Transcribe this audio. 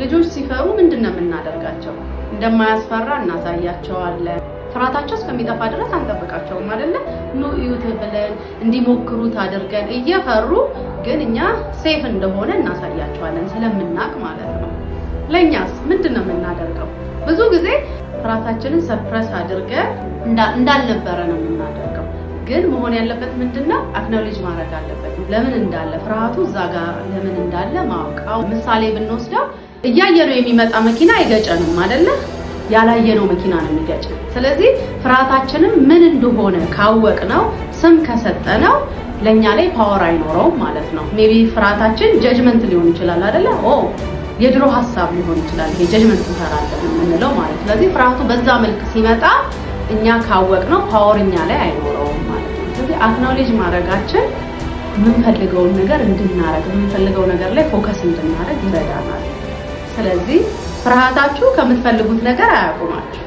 ልጆች ሲፈሩ ምንድን ነው የምናደርጋቸው? እንደማያስፈራ እናሳያቸዋለን። ፍርሃታቸው እስከሚጠፋ ድረስ አንጠብቃቸውም አይደለ? ኑ እዩት ብለን እንዲሞክሩት አድርገን እየፈሩ ግን እኛ safe እንደሆነ እናሳያቸዋለን ስለምናቅ ማለት ነው። ለእኛስ ምንድን ነው የምናደርገው? ብዙ ጊዜ ፍርሃታችንን suppress አድርገን እንዳልነበረ ነው የምናደርገው። ግን መሆን ያለበት ምንድን ነው? Acknowledge ማድረግ አለበት። ለምን እንዳለ ፍርሃቱ እዛ ጋር ለምን እንዳለ ማወቅ። አሁን ምሳሌ ብንወስደው እያየነው የሚመጣ መኪና አይገጨንም አይደለ? ያላየነው መኪና ነው የሚገጨን። ስለዚህ ፍርሃታችንም ምን እንደሆነ ካወቅነው፣ ስም ከሰጠነው ለእኛ ላይ power አይኖረውም ማለት ነው። Maybe ፍርሃታችን judgment ሊሆን ይችላል አይደለ? ኦ የድሮ ሀሳብ ሊሆን ይችላል። ይሄ judgment እንፈራለን የምንለው ማለት። ስለዚህ ፍርሃቱ በዛ መልክ ሲመጣ እኛ ካወቅነው power እኛ ላይ አይኖረውም ማለት ነው። ስለዚህ acknowledge ማድረጋችን የምንፈልገውን ነገር እንድናረግ፣ የምንፈልገው ነገር ላይ focus እንድናረግ ይረዳናል። ስለዚህ ፍርሃታችሁ ከምትፈልጉት ነገር አያቁማችሁ።